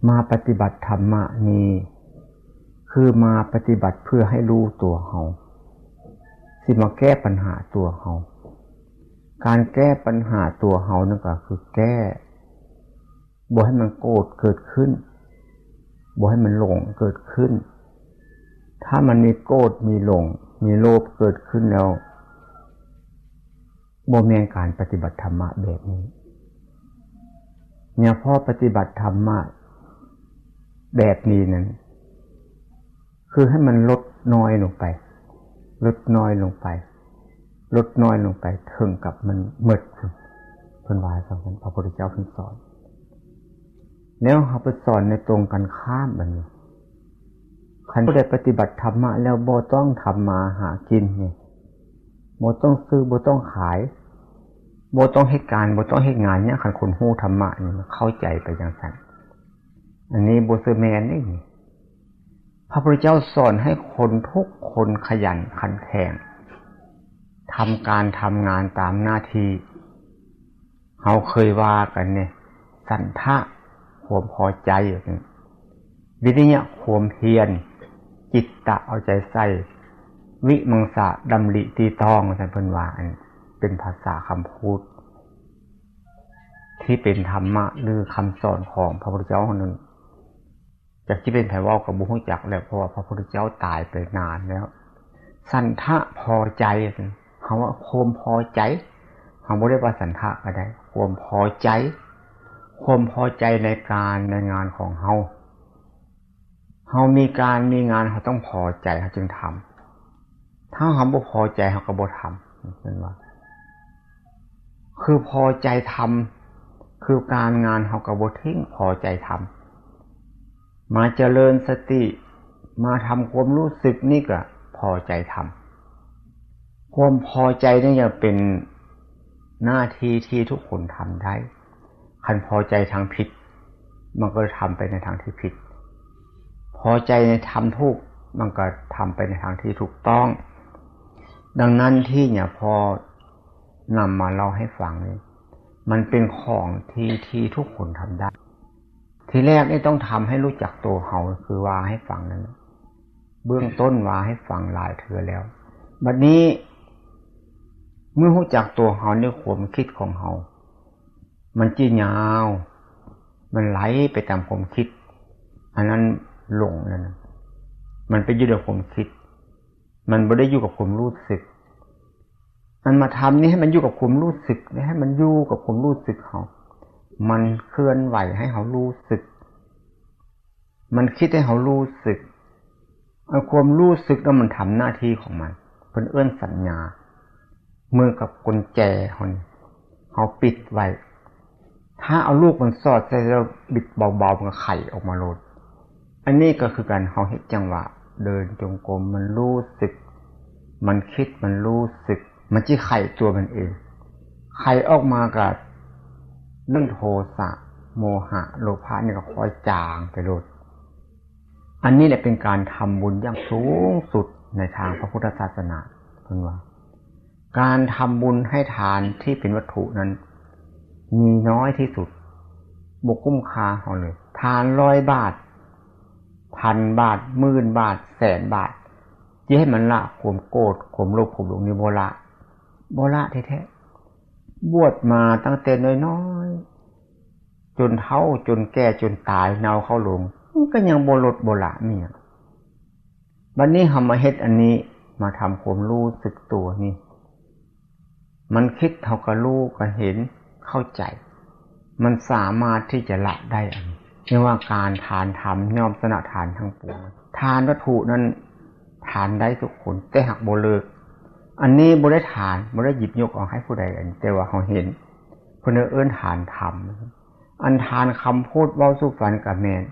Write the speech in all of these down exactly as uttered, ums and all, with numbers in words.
มาปฏิบัติธรรมะนี่ คือมาปฏิบัติเพื่อให้รู้ตัวเฮา สิมาแก้ปัญหาตัวเฮา การแก้ปัญหาตัวเฮานั่นก็คือแก้ บ่ให้มันโกรธเกิดขึ้น บ่ให้มันหลงเกิดขึ้น ถ้ามันมีโกรธ มีหลง มีโลภเกิดขึ้นแล้ว บ่แม่นการปฏิบัติธรรมะแบบนี้ เนี่ย พอปฏิบัติธรรมะแบบนี้นั้น คือให้มันลดน้อยลงไป ลดน้อยลงไป ลดน้อยลงไป เถิงกับมันหมด เพิ่นว่าจั่งซั้น พระพุทธเจ้าเพิ่นสอน แล้วเฮาไปสอนในตรงกันข้ามบัดนี้ คันผู้ใดปฏิบัติธรรมะแล้วบ่ต้องทำมาหากินนี่ บ่ต้องซื้อ บ่ต้องขาย บ่ต้องเฮ็ดการ บ่ต้องเฮ็ดงานเนี่ย คันคนฮู้ธรรมะนี่มันเข้าใจไปจั่งซั้น อันนี้บ่ซื่อแม่นนี่ พระพุทธเจ้าสอนให้คนทุกคนขยันขันแข็ง ทำการทำงานตามหน้าที่ เฮาเคยว่ากันเนี่ย ฉันทะ ความพอใจ วิริยะ ความเพียร จิตตะ เอาใจใส่ วิมังสะ ดำริตรีตรอง ว่าซั่นเพิ่นว่า อันเป็นภาษาคำพูด ที่เป็นธรรมะหรือคำสอนของพระพุทธเจ้านั้น จักสิเป็นไผเว้าก็บ่ฮู้จักแล้ว เพราะว่าพระพุทธเจ้าตายไปนานแล้ว ฉันทะ พอใจ เฮาว่าความพอใจ เฮาบ่ได้ว่าฉันทะก็ได้ ความพอใจ ความพอใจในการในงานของเฮา เฮามีการมีงาน เฮาต้องพอใจ เฮาจึงทำ ถ้าเฮาบ่พอใจ เฮาก็บ่ทำ เห็นบ่ คือพอใจทำ คือการงานเฮาก็บ่ทิ้ง พอใจทำ มาเจริญสติ มาทำความรู้สึกนี่ก็พอใจทำ ความพอใจนี่จะเป็นหน้าที่ที่ทุกคนทำได้ คันพอใจทางผิด มันก็ทำไปในทางที่ผิด พอใจในทางถูก มันก็ทำไปในทางที่ถูกต้อง ดังนั้นที่เนี่ยพอนำมาเล่าให้ฟังนี่ มันเป็นของที่ที่ทุกคนทำได้ ทีแรกนี่ต้องทำให้รู้จักตัวเฮา คือว่าให้ฟังนั่นแหละ เบื้องต้นว่าให้ฟังหลายเทื่อแล้ว บัดนี้ เมื่อรู้จักตัวเฮาในความคิดของเฮา มันจิยาว มันไหลไปตามความคิด อันนั้นหลงแล้วนะ มันไปอยู่ในความคิด มันบ่ได้อยู่กับความรู้สึก อันมาทำนี่ให้มันอยู่กับความรู้สึก ให้มันอยู่กับความรู้สึกเฮา มันเคลื่อนไหวให้เฮารู้สึก มันคิดให้เฮารู้สึก อันความรู้สึกนั้นมันทำหน้าที่ของมัน เพิ่นเอิ้นสัญญา เหมือนกับกุญแจเฮานี่ เฮาปิดไว้ ถ้าเอาลูกมันสอดใส่แล้วบิดเบาๆ มันก็ไขออกมาโลด อันนี้ก็คือการเฮาเฮ็ดจังหวะ เดินจงกรม มันรู้สึก มันคิด มันรู้สึก มันจิไขตัวมันเอง ไขออกมาก็เรื่องโทสะ โมหะ โลภะนี่ก็ค่อยจางไปโลด อันนี้แหละเป็นการทำบุญอย่างสูงสุดในทางพระพุทธศาสนา เพิ่นว่า การทำบุญให้ทานที่เป็นวัตถุนั้น มีน้อยที่สุด บ่คุ้มค่าเฮาเลย ทานร้อยบาท พันบาท หมื่นบาท แสนบาท จิให้มันละความโกรธ ความโลภ ความหลงนี่บ่ละ บ่ละแท้ๆ บวชมาตั้งแต่น้อยๆ จนเฒ่า จนแก่ จนตาย เน่าเข้าโลง มันก็ยังบ่ลดบ่ละมีหยัง บัดนี้เฮามาเฮ็ดอันนี้ มาทำความรู้สึกตัวนี่ มันคิดเฮาก็รู้ ก็เห็น เข้าใจ มันสามารถที่จะละได้ อันนี้เรียกว่าการทานธรรมย่อมชนะทานทั้งปวง ทานวัตถุนั้นทานได้ทุกคน แต่หากบ่เลิก อันนี้บ่ได้ทาน บ่ได้หยิบยกเอาให้ผู้ใด อันนี้แต่ว่าเฮาเห็น เพิ่นเอิ้นทานธรรม อันทานคำพูดเว้าสู่ฟังก็แม่น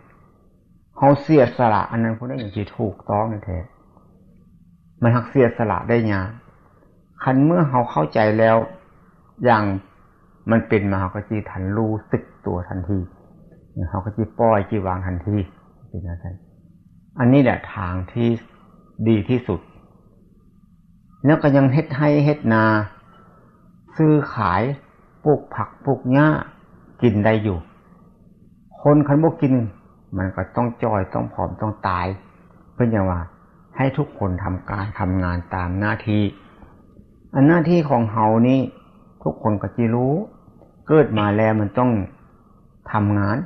เฮาเสียสละอันนั้นพุ้นนะ อย่างที่ถูกต้องแท้ มันหากเสียสละได้ยาก คันเมื่อเฮาเข้าใจแล้ว อย่างมันเป็นมา เฮาก็จิทันรู้สึกตัวทันที เฮาก็จิปล่อยจิวางทันที เป็นจั่งซั้น อันนี้แหละทางที่ดีที่สุด แล้วก็ยังเฮ็ดไฮ่เฮ็ดนา ซื้อขาย ปลูกผักปลูกหญ้า กินได้อยู่ คนคันบ่กิน มันก็ต้องจ่อย ต้องผอม ต้องตาย เพิ่นจั่งว่า ให้ทุกคนทำการทำงานตามหน้าที่ อันหน้าที่ของเฮานี่ ทุกคนก็จิรู้ เกิดมาแล้วมันต้องทำงาน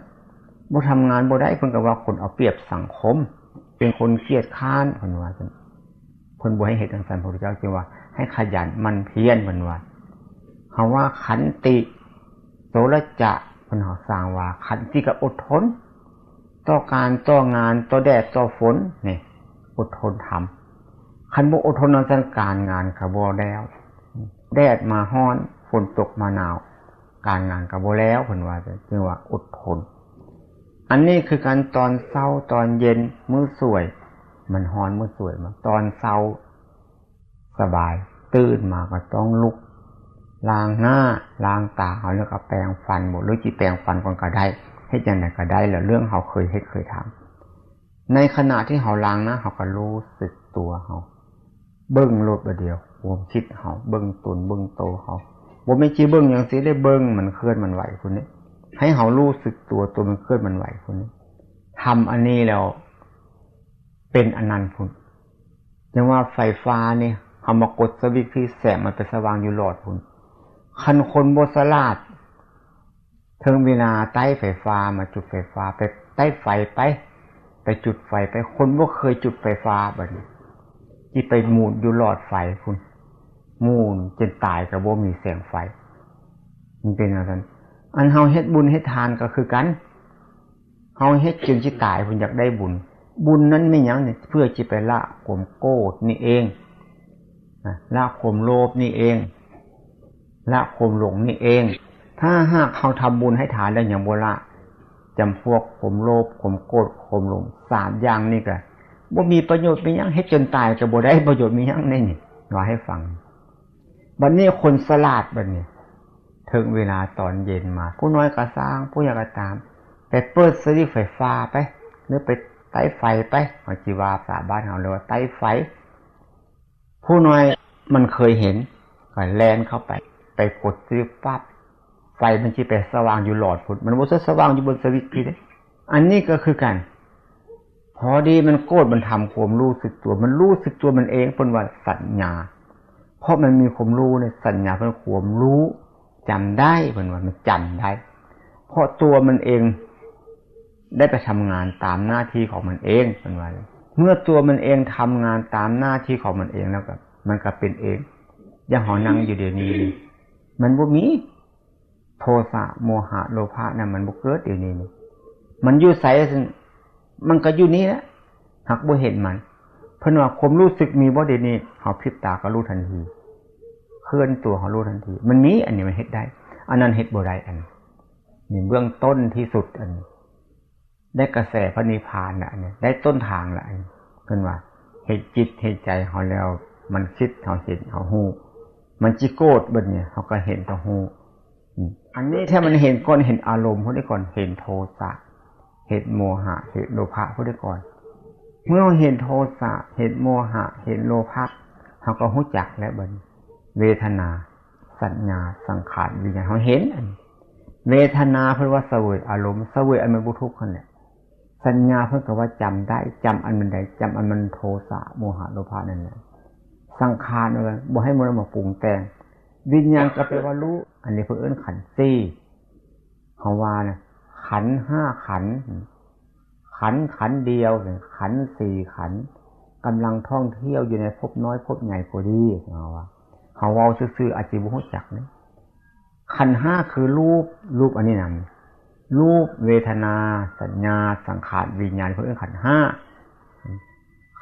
บ่ทำงานบ่ได้ เพิ่นก็ว่าคนเอาเปรียบสังคม เป็นคนเกียจคร้าน เพิ่นว่าซั่น เพิ่นบ่ให้เฮ็ดจั่งซั่น พระพุทธเจ้าจึงว่าให้ขยันหมั่นเพียร เพิ่นว่า เฮาว่าขันติ โสระจะ เพิ่นเฮาสร้างว่าขันติก็อดทน ต่อการต่องาน ต่อแดดต่อฝน นี่ อดทนทำ คันบ่อดทนจั่งซั่น การงานก็บ่แล้ว แดดมาร้อน ฝนตกมาหนาว การงานก็บ่แล้ว เพิ่นว่า จึงว่าอดทน อันนี้คือการตอนเช้าตอนเย็น มื้อสวย มันร้อนมื้อสวยมา ตอนเช้า สบาย ตื่นมาก็ต้องลุก ล้างหน้า ล้างตา เอาแล้วก็แปรงฟัน บ่ หรือจิแปรงฟันก่อนก็ได้ เฮ็ดจั่งใดก็ได้ แล้วเรื่องเฮาเคยเฮ็ดเคยทำ ในขณะที่เฮาล้างหน้า เฮาก็รู้สึกตัวเฮา เบิ่งโลดบาดเดียว ความคิดเฮา เบิ่งตน เบิ่งโตเฮา บ่แม่นจิเบิ่งจั่งซี้เด้ เบิ่งมันเคลื่อนมันไหวพุ้นนี่ ให้เฮารู้สึกตัว ตัวมันเคลื่อนมันไหวพุ้นนี่ ทำอันนี้แล้ว เป็นอันนั้นพุ้น จั่งว่าไฟฟ้านี่ เฮามากดสวิตช์พี้ แสงมันไปสว่างอยู่หลอดพุ้น คันคนบ่ฉลาด เถิงเวลาไต้ไฟฟ้า มาจุดไฟฟ้า ไปไต้ไฟไป ไปจุดไฟไป คนบ่เคยจุดไฟฟ้าบัดนี้ จิไปหมุนอยู่หลอดไฟพุ้น หมุนจนตายก็บ่มีแสงไฟ มันเป็นจั่งซั่น อันเฮาเฮ็ดบุญเฮ็ดทานก็คือกัน เฮาเฮ็ดจนสิตายพุ้น อยากได้บุญ บุญนั้นแม่นหยังนี่ เพื่อสิไปละความโกรธนี่เอง นะ ละความโลภนี่เอง ละความหลงนี่เอง ถ้าหากเฮาทำบุญให้ทานแล้วยังบ่ละ จำพวกความโลภ ความโกรธ ความหลง สามอย่างนี่ก็บ่มีประโยชน์มีหยัง เฮ็ดจนตายก็บ่ได้ประโยชน์มีหยัง นี่ นี่ ว่าให้ฟัง บัดนี้คนฉลาดบัดนี้ เถิงเวลาตอนเย็นมา ผู้น้อยก็ซ่าง ผู้ใหญ่ก็ตาม ไปเปิดสวิตช์ไฟฟ้าไป หรือไปไต้ไฟไป เฮาจิว่าภาษาบ้านเฮาเรียกว่าไต้ไฟ ผู้น้อยมันเคยเห็น ก็แล่นเข้าไป ไปกดสวิตช์ปั๊บ ไฟมันสิไปสว่างอยู่หลอดพุ้น มันบ่สว่างอยู่บนสวิตช์พี้เด้ อันนี้ก็คือกัน พอดีมันโกรธ มันทำความรู้สึกตัว มันรู้สึกตัวมันเอง เพิ่นว่าสัญญา เพราะมันมีความรู้เนี่ย สัญญาเพิ่นความรู้ จำได้ เพิ่นว่ามันจำได้ เพราะตัวมันเองได้ไปทำงานตามหน้าที่ของมันเอง เพิ่นว่า เมื่อตัวมันเองทำงานตามหน้าที่ของมันเองแล้วก็ มันก็เป็นเอง อย่างเฮานั่งอยู่เดี๋ยวนี้นี่ มันบ่มี โทสะ โมหะ โลภะนั่นมันบ่เกิดเดี๋ยวนี้นี่ มันอยู่ไสซั่น มันก็อยู่นี่แหละ หากบ่เห็นมัน เพิ่นว่าความรู้สึกมีบ่เดี๋ยวนี้ เฮาพริบตาก็รู้ทันที เคลื่อนตัวเฮารู้ทันที มันมี อันนี้มันเฮ็ดได้ อันนั้นเฮ็ดบ่ได้ อันนี้ นี่เบื้องต้นที่สุด อันนี้ ได้กระแสพระนิพพานละ อันนี้ ได้ต้นทางละ อันนี้ เพิ่นว่า เห็นจิตเห็นใจเฮาแล้ว มันคิด เฮาเห็น เฮาฮู้ มันจิโกรธบัดนี้ เฮาก็เห็นก็ฮู้ อืม อันนี้ถ้ามันเห็นก่อน เห็นอารมณ์พุ้นนี่ก่อน เห็นโทสะ เห็นโมหะ เห็นโลภะพุ้นนี่ก่อน เมื่อเฮาเห็นโทสะ เห็นโมหะ เห็นโลภะ เฮาก็ฮู้จักแล้วบัดนี้ เวทนา สัญญา สังขาร วิญญาณ เฮาเห็น อันนี้ เวทนาเพิ่นว่าเสวยอารมณ์ เสวยอันมันบ่ทุกข์นั่นแหละ สัญญาเพิ่นก็ว่าจำได้ จำอันมันใด จำอันมันโทสะ โมหะ โลภะนั่นแหละ สังขารว่าบ่ให้มันมาปรุงแต่ง วิญญาณก็แปลว่ารู้ อันนี้เพิ่นเอิ้นขันธ์สี่ เฮาว่านะ ขันธ์ห้าขันธ์ ขันธ์ขันธ์เดียว ขันธ์สี่ขันธ์ กำลังท่องเที่ยวอยู่ในภพน้อยภพใหญ่ก็ดี เฮาว่า เฮาเว้าซื่อๆ อาจสิบ่ฮู้จักนะ ขันธ์ห้าคือรูป รูปอันนี้นะ รูป เวทนา สัญญา สังขาร วิญญาณ เพิ่นเอิ้นขันธ์ห้า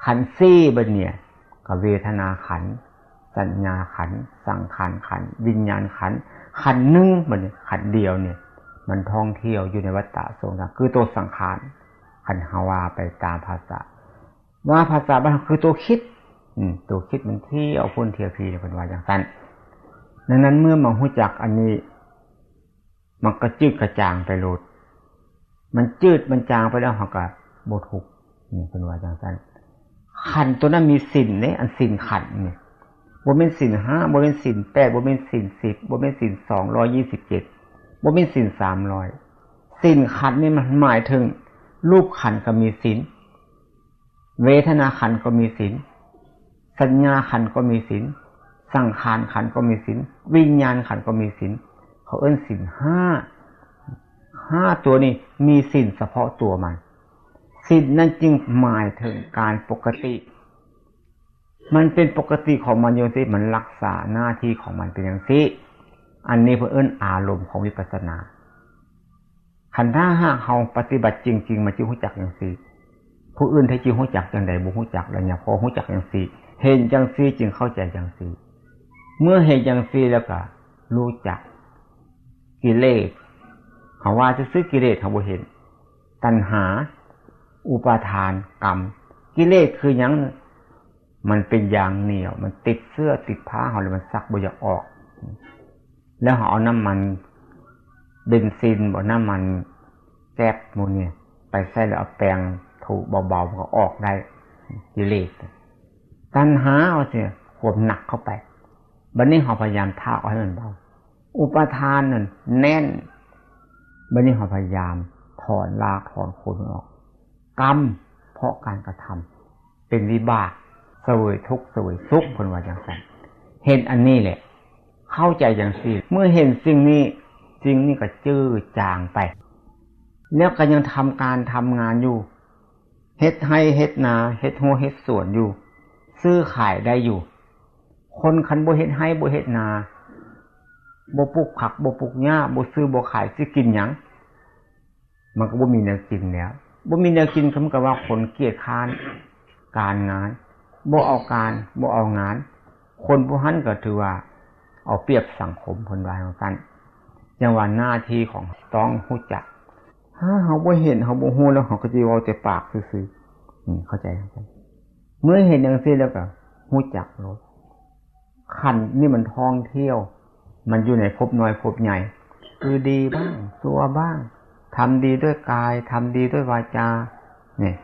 ขันธ์สี่บัดเนี่ย ก็เวทนาขันธ์ สัญญาขันธ์ สังขารขันธ์ วิญญาณขันธ์ ขันธ์หนึ่งบัดเนี่ย ขันธ์เดียวเนี่ย มันท่องเที่ยวอยู่ในวัฏฏะสงสาร คือตัวสังขาร คันเฮาว่าไปตามภาษา ว่าภาษาบ้านเฮาคือตัวคิด อืม ตัวคิดมันเที่ยวพุ้นเที่ยวพี้ เพิ่นว่าจั่งซั่น ดังนั้นเมื่อมาฮู้จักอันนี้ มันก็จืดกระจางไปโลด มันจืดมันจางไปแล้ว เฮาก็บ่ทุกข์ นี่เพิ่นว่าจั่งซั่น ขันธ์ตัวนั้นมีศีลเด้ อันศีลขันธ์นี่ บ่แม่นศีลห้า บ่แม่นศีลแปด บ่แม่นศีลสิบ บ่แม่นศีลสองร้อยยี่สิบเจ็ด บ่แม่นศีลสามร้อย ศีลขันธ์นี่มันหมายถึง รูปขันธ์ก็มีศีล เวทนาขันธ์ก็มีศีล สัญญาขันธ์ก็มีศีล สังขารขันธ์ก็มีศีล วิญญาณขันธ์ก็มีศีล เขาเอิ้นศีลห้า ห้าตัวนี้มีศีลเฉพาะตัวมัน ศีลนั่นจึงหมายถึงการปกติ มันเป็นปกติของมันอยู่สิ มันรักษาหน้าที่ของมันเป็นอย่างสิ อันนี้เพิ่นเอิ้นอารมณ์ของวิปัสสนา คันถ้าหากเฮาปฏิบัติจริงๆ มันจึงฮู้จักจังซี่ ผู้อื่นถ้าสิฮู้จักจังใด๋ บ่ฮู้จัก แล้วเนี่ยพอฮู้จักจังซี่ เห็นจังซี่จึงเข้าใจจังซี่ เมื่อเห็นจังซี่แล้วก็รู้จักกิเลส เฮาว่าซื่อๆ กิเลสเฮาบ่เห็น ตัณหา อุปาทาน กรรม กิเลสคือหยัง มันเป็นยางเหนียว มันติดเสื้อติดผ้าเฮาแล้วมันซักบ่อยากออก แล้วเฮาเอาน้ำมันเบนซินบ่ น้ำมันแก๊สหมู่นี้ไปใส่แล้วเอาแปรงถูเบาๆ มันก็ออกได้ กิเลส ตัณหาว่าสิ ความหนักเข้าไป บัดนี้เฮาพยายามถากเอาให้มันเบา อุปาทานนั่นแน่น บัดนี้เฮาพยายามถอนรากถอนโคนมันออก กรรม เพราะการกระทำ เป็นวิบาก เสวยทุกข์เสวยสุข เพิ่นว่าจังซั่น เห็นอันนี้แหละ เข้าใจจังซี่ เมื่อเห็นสิ่งนี้ สิ่งนี้ก็จืดจางไป แล้วก็ยังทำการทำงานอยู่ เฮ็ดไร่เฮ็ดนา เฮ็ดรั้วเฮ็ดสวนอยู่ ซื้อขายได้อยู่ คนคันบ่เฮ็ดไร่บ่เฮ็ดนา บ่ปลูกผักบ่ปลูกหญ้า บ่ซื้อบ่ขาย สิกินหยัง มันก็บ่มีแนวกินแล้ว บ่มีแนวกินก็เหมือนกับว่าคนเกียจคร้านการงาน บ่เอาการ บ่เอางาน คนผู้นั้นก็ถือว่าเอาเปรียบสังคม เพิ่นว่าจังซั่น จังว่าหน้าที่ของต้องฮู้จัก ถ้าเฮาบ่เห็น เฮาบ่ฮู้แล้ว เฮาก็สิเว้าแต่ปากซื่อๆ อืม เข้าใจ เข้าใจ เมื่อเห็นจังซี่แล้วก็ฮู้จักโลด ขันธ์นี่มันท่องเที่ยว มันอยู่ในภพน้อยภพใหญ่ คือดีบ้าง ชั่วบ้าง ทำดีด้วยกาย ทำดีด้วยวาจา นี่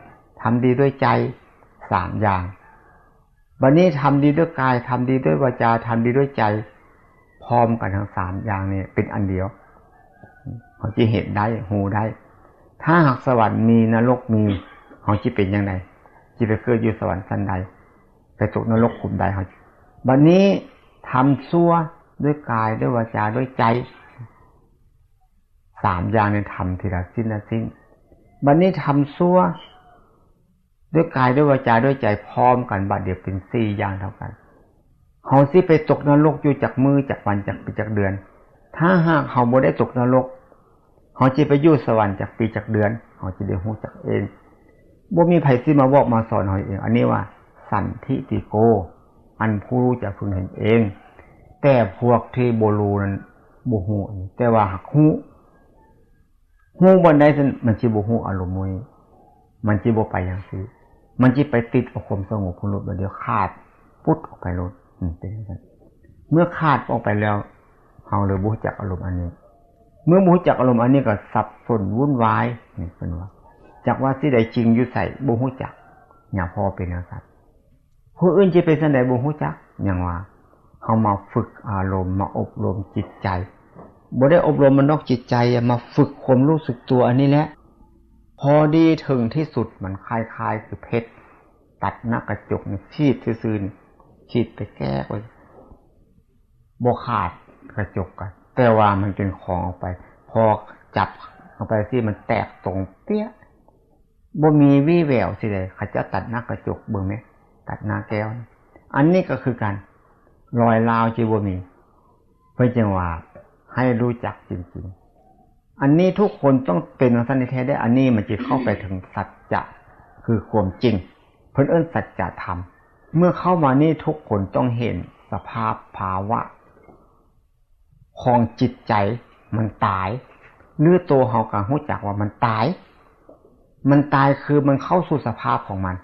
ทำดีด้วยใจ สามอย่าง บัดนี้ทำดีด้วยกาย ทำดีด้วยวาจา ทำดีด้วยใจ พร้อมกันทั้งสามอย่างนี่เป็นอันเดียว เฮาสิเห็นได้ ฮู้ได้ ถ้าหากสวรรค์มี นรกมี เฮาสิเป็นจังใด๋ สิไปเกิดอยู่สวรรค์ชั้นใด ไปตกนรกขุมใด เฮา บัดนี้ทำชั่วด้วยกาย ด้วยวาจา ด้วยใจ สามอย่างนี่ทำทีละชิ้นละชิ้น บัดนี้ทำชั่ว ด้วยกาย ด้วยวาจา ด้วยใจ พร้อมกันบัดเดียวเป็นสี่อย่างเท่ากัน เฮาสิไปตกนรกอยู่จักมื้อ จักวัน จักปี จักเดือน ถ้าหากเฮาบ่ได้ตกนรก เฮาสิไปอยู่สวรรค์จักปี จักเดือน เฮาสิได้ฮู้จักเอง บ่มีไผสิมาบอกมาสอนเฮาเอง อันนี้ว่าสันทิฏฐิโก อันผู้รู้จะพึงเห็นเอง แต่พวกที่บ่รู้นั้นบ่ฮู้อันนี้ แต่ว่าหากฮู้ ฮู้บ่อนใดซั่น มันสิบ่ฮู้อารมณ์หมู่นี้ มันสิบ่ไปจังซี่ มันสิไปติดเอาความสงบพุ้นโลด บัดเดียวขาดปุ๊ดออกไปโลด อืม เป็นจังซั่น เมื่อขาดออกไปแล้ว เฮาเลยบ่รู้จักอารมณ์อันนี้ เมื่อบ่รู้จักอารมณ์อันนี้ก็สับสนวุ่นวาย นี่เพิ่นว่า จักว่าสิได้จริงอยู่ไสบ่รู้จัก หยังพอเป็นจังซั่น ผู้อื่นสิเป็นจั่งใดบ่รู้จัก หยังว่า เฮามาฝึกอารมณ์ มาอบรมจิตใจ บ่ได้อบรมมันดอกจิตใจอะ มาฝึกความรู้สึกตัวอันนี้แหละ พอดีถึงที่สุด มันคล้ายๆ คือเพชรตัดหน้ากระจกนี่ ฉีดซื่อๆ นี่ ฉีดไปแก๊กไว้ บ่ขาดกระจกอะ แต่ว่ามันเป็นของออกไป พอจับเอาไปสิ มันแตกตรงเปี้ยะ บ่มีวี่แววสิใด๋ เขาเจ้าตัดหน้ากระจก เบิ่งแหม ตัดหน้าแก้ว อันนี้ก็คือกัน รอยร้าวสิบ่มี เพิ่นจั่งว่าให้รู้จักจริงๆ อันนี้ทุกคนต้องเป็นจั่งซั้นแท้ๆ เด้อ อันนี้มันสิเข้าไปถึงสัจจะ คือความจริง เพิ่นเอิ้นสัจธรรม เมื่อเข้ามานี่ทุกคนต้องเห็นสภาพภาวะ ของจิตใจมันตาย หรือตัวเฮาก็รู้จักว่ามันตาย มันตายคือมันเข้าสู่สภาพของมัน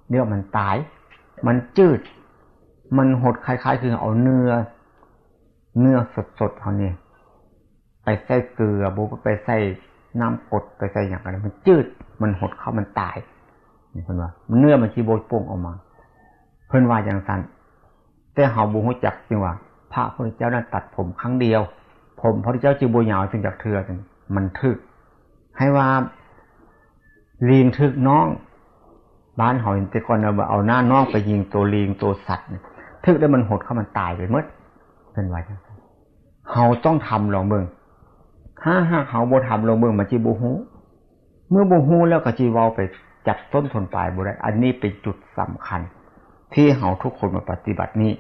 เรียกว่ามันตาย มันจืด มันหด คล้ายๆ คือเอาเนื้อ เนื้อสดๆ เฮานี่ไปใส่เกลือ บ่ไปใส่น้ำกรด ไปใส่หยังก็ได้ มันจืด มันหดเข้า มันตาย นี่เพิ่นว่า เนื้อมันสิบ่ป่งออกมา เพิ่นว่าจั่งซั้น แต่เฮาบ่รู้จัก จึงว่าพระพุทธเจ้านั้นตัดผมครั้งเดียว ผมพระพุทธเจ้าจึงบ่ยาวถึงจักเทื่อ มันถูก ให้ว่า ลิงถืกน้อง บ้านเฮาแต่ก่อนน่ะว่าเอาหน้าน้องไปยิงตัวลิงตัวสัตว์นี่ ถืกแล้วมันหดเข้ามันตายไปหมด เพิ่นว่าจั่งซั้น เฮาต้องทำลองเบิ่ง ถ้าหากเฮาบ่ทำลองเบิ่ง มันสิบ่ฮู้ เมื่อบ่ฮู้แล้วก็สิเว้าไปจับต้นทนปลายบ่ได้ อันนี้เป็นจุดสำคัญ ที่เฮาทุกคนมาปฏิบัตินี้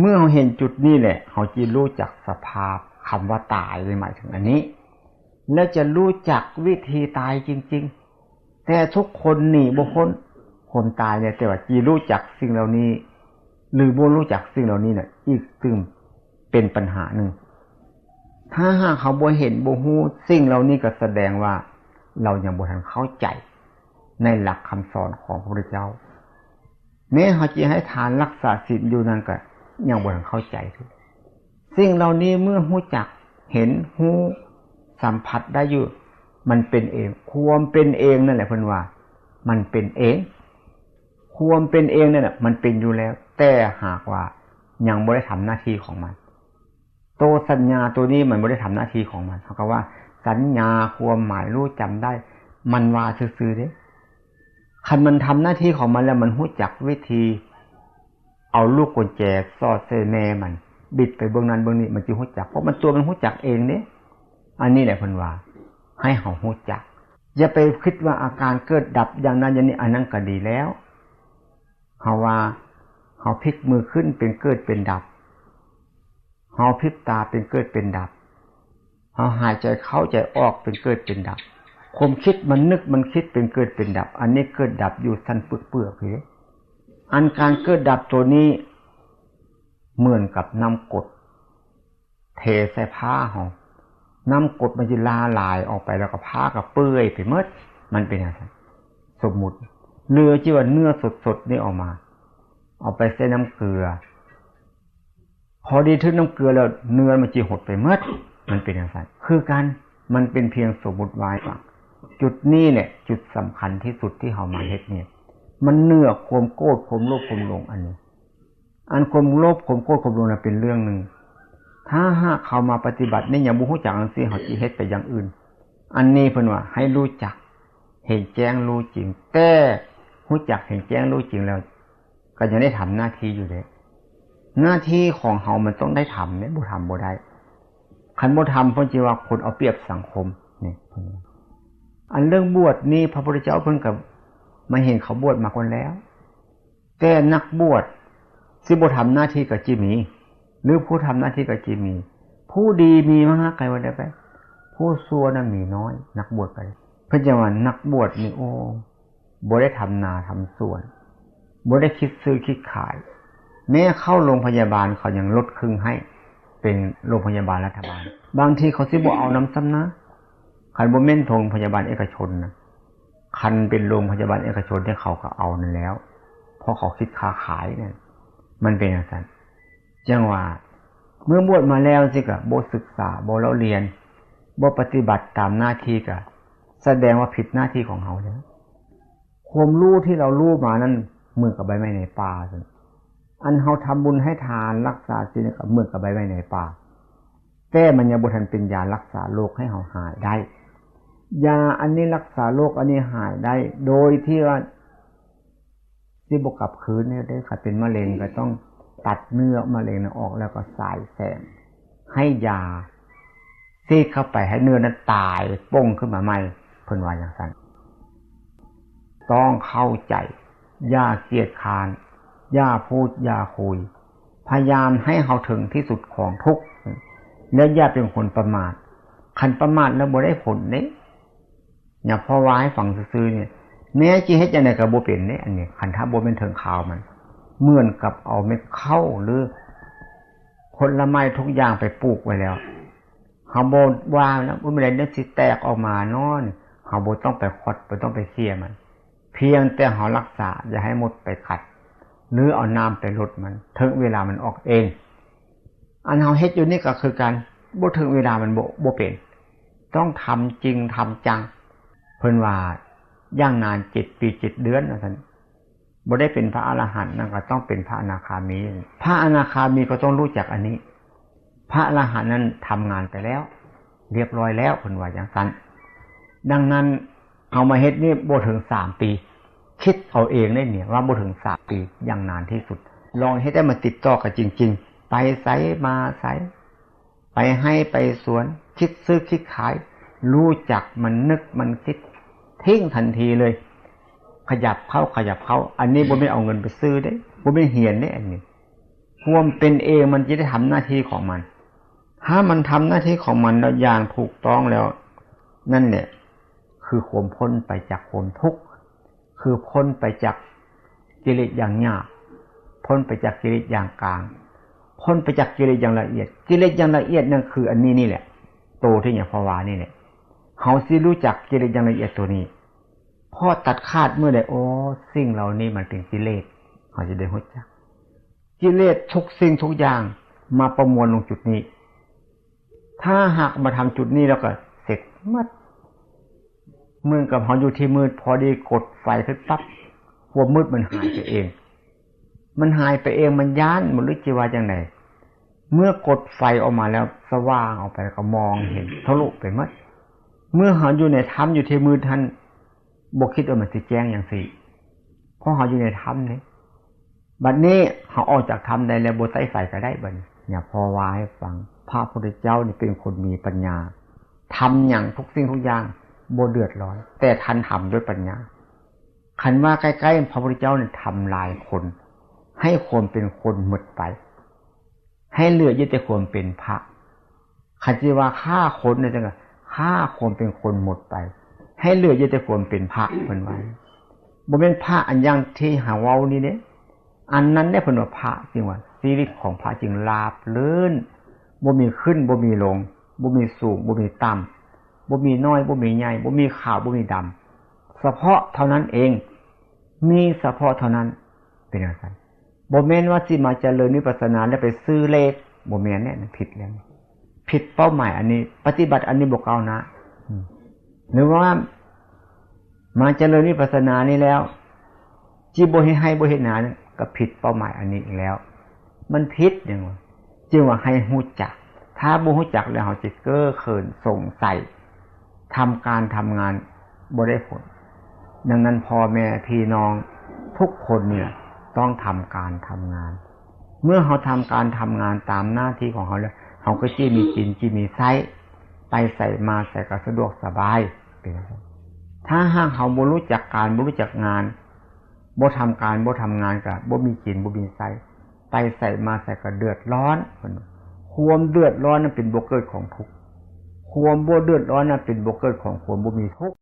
เมื่อเฮาเห็นจุดนี้แหละ เฮาสิรู้จักสภาพคำว่าตาย หมายถึงอันนี้ แล้วจะรู้จักวิธีตายจริงๆ แต่ทุกคนหนีบ่พ้นความตายเนี่ย แต่ว่าสิรู้จักสิ่งเหล่านี้ หรือบ่รู้จักสิ่งเหล่านี้น่ะ อีกซึ่งเป็นปัญหาหนึ่ง ถ้าหากเฮาบ่เห็นบ่ฮู้สิ่งเหล่านี้ ก็แสดงว่าเรายังบ่ทันเข้าใจในหลักคำสอนของพระพุทธเจ้า แม้เฮาสิให้ทานรักษาศีลอยู่นั่นก็ยังบ่ทันเข้าใจ สิ่งเหล่านี้เมื่อฮู้จัก เห็น ฮู้ สัมผัสได้อยู่ มันเป็นเอง ความเป็นเองนั่นแหละเพิ่นว่า มันเป็นเอง ความเป็นเองนั่นน่ะ มันเป็นอยู่แล้ว แต่หากว่ายังบ่ได้ทำหน้าที่ของมัน ตัวสัญญาตัวนี้มันบ่ได้ทำหน้าที่ของมัน เฮาก็ว่าสัญญาความหมายรู้จำได้ มันว่าซื่อๆ เด้ คันมันทำหน้าที่ของมันแล้ว มันฮู้จักวิธี เอาลูกกุญแจสอดใส่แม่มัน บิดไปเบิ่งนั้นเบิ่งนี้ มันสิฮู้จัก เพราะมันตัวมันฮู้จักเองเด้ อันนี้แหละเพิ่นว่า ให้เฮาฮู้จัก อย่าไปคิดว่าอาการเกิดดับอย่างนั้นอย่างนี้ อันนั้นก็ดีแล้ว เฮาว่า เฮาพลิกมือขึ้นเป็นเกิดเป็นดับ เฮาพลิบตาเป็นเกิดเป็นดับ เฮาหายใจเข้าใจออกเป็นเกิดเป็นดับ ความคิดมันนึกมันคิดเป็นเกิดเป็นดับ อันนี้เกิดดับอยู่ชั้นเปลือกๆ เด้ อันการเกิดดับตัวนี้ เหมือนกับน้ำกรด เทใส่ผ้าเฮา น้ำกรดมันสิละลายออกไป แล้วก็ผ้าก็เปื่อยไปหมด มันเป็นจั่งซั้น สมมุติ หรือสิว่าเนื้อสดๆ นี่ออกมา เอาไปใส่น้ำเกลือ พอดีถืกน้ำเกลือแล้ว เนื้อมันสิหดไปหมด มันเป็นจั่งซั้น คือกัน มันเป็นเพียงสมมุติไว้ว่า จุดนี้แหละ จุดสำคัญที่สุดที่เฮามาเฮ็ดเนี่ย มันเหนือความโกรธ ความโลภ ความหลงอันนี้ อันความโลภ ความโกรธ ความหลงน่ะเป็นเรื่องหนึ่ง ถ้าหากเฮามาปฏิบัตินี่ยังบ่ฮู้จักจั่งซี้ เฮาสิเฮ็ดไปอย่างอื่น อันนี้เพิ่นว่าให้รู้จัก เห็นแจ้งรู้จริง แต่ฮู้จักเห็นแจ้งรู้จริงแล้ว ก็ยังได้ทำหน้าที่อยู่เด้ หน้าที่ของเฮามันต้องได้ทำเด้ บ่ทำบ่ได้ คันบ่ทำเพิ่นสิว่าคนเอาเปรียบสังคม นี่ อันเรื่องบวชนี่พระพุทธเจ้าเพิ่นก็มาเห็นเขาบวชมาก่อนแล้ว แต่นักบวชสิบ่ทำหน้าที่ก็สิมี หรือผู้ทำหน้าที่ก็สิมี ผู้ดีมีมาก ใครว่าได้ไป ผู้ชั่วน่ะมีน้อย นักบวชก็ได้ เพิ่นจั่งว่านักบวชนี่ โอ้ บ่ได้ทำนาทำสวน บ่ได้คิดซื้อคิดขาย แม้เข้าโรงพยาบาลเขายังลดครึ่งให้ เป็นโรงพยาบาลรัฐบาล บางทีเขาสิบ่เอานำซ้ำนะ คันบ่แม่นโรงพยาบาลเอกชนนะ คันเป็นโรงพยาบาลเอกชนที่เขาก็เอานั่นแล้ว เพราะเขาคิดค่าขายเนี่ย มันเป็นจั่งซั้น จั่งว่า เมื่อบวชมาแล้วสิกะบ่ศึกษา บ่เล่าเรียน บ่ปฏิบัติตามหน้าที่กะ แสดงว่าผิดหน้าที่ของเฮาแล้ว ความรู้ที่เรารู้มานั้นเหมือนกับใบไม้ในป่าซั่น อันเฮาทำบุญให้ทานรักษาศีลก็เหมือนกับใบไม้ในป่า แต่มันยังบ่ทันเป็นยารักษาโรคให้เฮาหายได้ ยาอันนี้รักษาโรคอันนี้หายได้ โดยที่ว่าสิบ่กลับคืนเนี่ยเด้ คันเป็นมะเร็งก็ต้องตัดเนื้อมะเร็งนั้นออก แล้วก็ฉายแสง ให้ยาซีดเข้าไปให้เนื้อนั้นตายโป่งขึ้นมาใหม่ เพิ่นว่าจั่งซั้น ต้องเข้าใจ อย่าเกียจคร้าน อย่าพูด อย่าคุย พยายามให้เฮาถึงที่สุดของทุกข์ และอย่าเป็นคนประมาท คันประมาทแล้วบ่ได้ผลเด้ เนี่ย พอว่าให้ฟังซื่อๆ เนี่ย แม้สิเฮ็ดจั่งใดก็บ่เป็นเด้ อันนี้ คันถ้าบ่แม่นถึงคราวมัน เหมือนกับเอาเม็ดข้าวหรือผลไม้ทุกอย่างไปปลูกไว้แล้ว เฮาบ่ว่านะ บ่มีใดเนี่ยสิแตกออกมาเนาะ เฮาบ่ต้องไปขด บ่ต้องไปเขี่ยมัน เพียงแต่เฮารักษา อย่าให้มดไปกัด หรือเอาน้ำไปรดมัน ถึงเวลามันออกเอง อันเฮาเฮ็ดอยู่นี่ก็คือกัน บ่ถึงเวลามันบ่ บ่เป็น ต้องทำจริงทำจัง เพิ่นว่าอย่างนานเจ็ดปีเจ็ดเดือนว่าซั่น บ่ได้เป็นพระอรหันต์นั่นก็ต้องเป็นพระอนาคามี พระอนาคามีก็ต้องรู้จักอันนี้ พระอรหันต์นั้นทำงานไปแล้ว เรียบร้อยแล้ว เพิ่นว่าจั่งซั้น ดังนั้น เอามาเฮ็ดนี่บ่ถึงสามปี คิดเอาเองได้เนี่ยว่าบ่ถึงสามปี อย่างนานที่สุด ลองเฮ็ดให้มันติดต่อกันจริงๆ ไปไสมาไส ไปไฮ่ไปสวน คิดซื้อคิดขาย รู้จักมันนึกมันคิด ทิ้งทันทีเลย ขยับเข้าขยับเข้า อันนี้บ่แม่นเอาเงินไปซื้อเด้ บ่แม่นเฮียนเด้ อันนี้ ความเป็นเองมันจะได้ทำหน้าที่ของมัน ถ้ามันทำหน้าที่ของมันแล้วอย่างถูกต้องแล้ว นั่นแหละ คือความพ้นไปจากความทุกข์ คือพ้นไปจากกิเลสอย่างหยาบ พ้นไปจากกิเลสอย่างกลาง พ้นไปจากกิเลสอย่างละเอียด กิเลสอย่างละเอียดนั่นคืออันนี้นี่แหละ โตที่หลวงพ่อว่านี่แหละ เฮาสิรู้จักกิเลสอย่างละเอียดตัวนี้ พอตัดขาดเมื่อใด โอ้ สิ่งเหล่านี้มันเป็นกิเลส เฮาจะได้รู้จัก กิเลสทุกสิ่งทุกอย่างมาประมวลลงจุดนี้ ถ้าหากมาทำจุดนี้แล้วก็เสร็จหมด เหมือนกับเฮาอยู่ที่มืด พอดีกดไฟขึ้นปั๊บ ความมืดมันหายไปเอง มันหายไปเอง มันย้าน มันรู้จิว่าจังได เมื่อกดไฟออกมาแล้วสว่างออกไปแล้วก็มองเห็นทะลุไปหมด เมื่อเฮาอยู่ในถ้ำอยู่ที่มืดหั้น บ่คิดว่ามันสิแจ้งจังซี้ เพราะเฮาอยู่ในถ้ำนี่ บัดนี้เฮาออกจากถ้ำได้แล้ว บ่ใช้ไฟก็ได้บัดนี้ เนี่ย พ่อว่าให้ฟัง พระพุทธเจ้านี่เป็นคนมีปัญญา ทำหยังทุกสิ่งทุกอย่างบ่เดือดร้อน แต่ท่านทำด้วยปัญญา คันว่าใกล้ๆ พระพุทธเจ้าเนี่ยทำลายคน ให้ความเป็นคนหมดไป ให้เหลืออยู่แต่ความเป็นพระ คันสิว่าฆ่าคนเนี่ยจังว่าฆ่าความเป็นคนหมดไป ให้เหลืออยู่แต่ความเป็นพระ เพิ่นว่า บ่แม่นพระอันอย่างที่เฮาเว้านี่เด้ อันนั้นเนี่ยเพิ่นว่าพระจริงว่า ชีวิตของพระจึงราบรื่น บ่มีขึ้น บ่มีลง บ่มีสูง บ่มีต่ำ บ่มีน้อย บ่มีใหญ่ บ่มีขาว บ่มีดำ เฉพาะเท่านั้นเอง มีเฉพาะเท่านั้น เป็นจังซั่น บ่แม่นว่าสิมาเจริญวิปัสสนาแล้วไปซื้อเลข บ่แม่นเนี่ย ผิดแล้ว ผิดเป้าหมายอันนี้ ปฏิบัติอันนี้บ่ก้าวหน้า อืม หรือว่ามาเจริญวิปัสสนานี้แล้ว จิบ่เฮ็ดไฮ่บ่เฮ็ดนาเนี่ย ก็ผิดเป้าหมายอันนี้อีกแล้ว มันผิดหยังวะ จึงว่าให้ฮู้จัก ถ้าบ่ฮู้จักแล้วเฮาสิเก้อเขินสงสัย ทำการทำงานบ่ได้ผล ดังนั้นพ่อแม่พี่น้องทุกคนเนี่ยต้องทำการทำงาน เมื่อเฮาทำการทำงานตามหน้าที่ของเฮาแล้ว เฮาก็จิมีกินจิมีใช้ ไปไสมาไสก็สะดวกสบาย เป็นจังซั่น ถ้าหากเฮาบ่รู้จักการบ่รู้จักงาน บ่ทำการบ่ทำงานก็บ่มีกินบ่มีใช้ ไปไสมาไสก็เดือดร้อน ความเดือดร้อนนั้นเป็นบ่อเกิดของทุกข์ ความบ่เดือดร้อนนั้นเป็นบ่อเกิดของความบ่มีทุกข์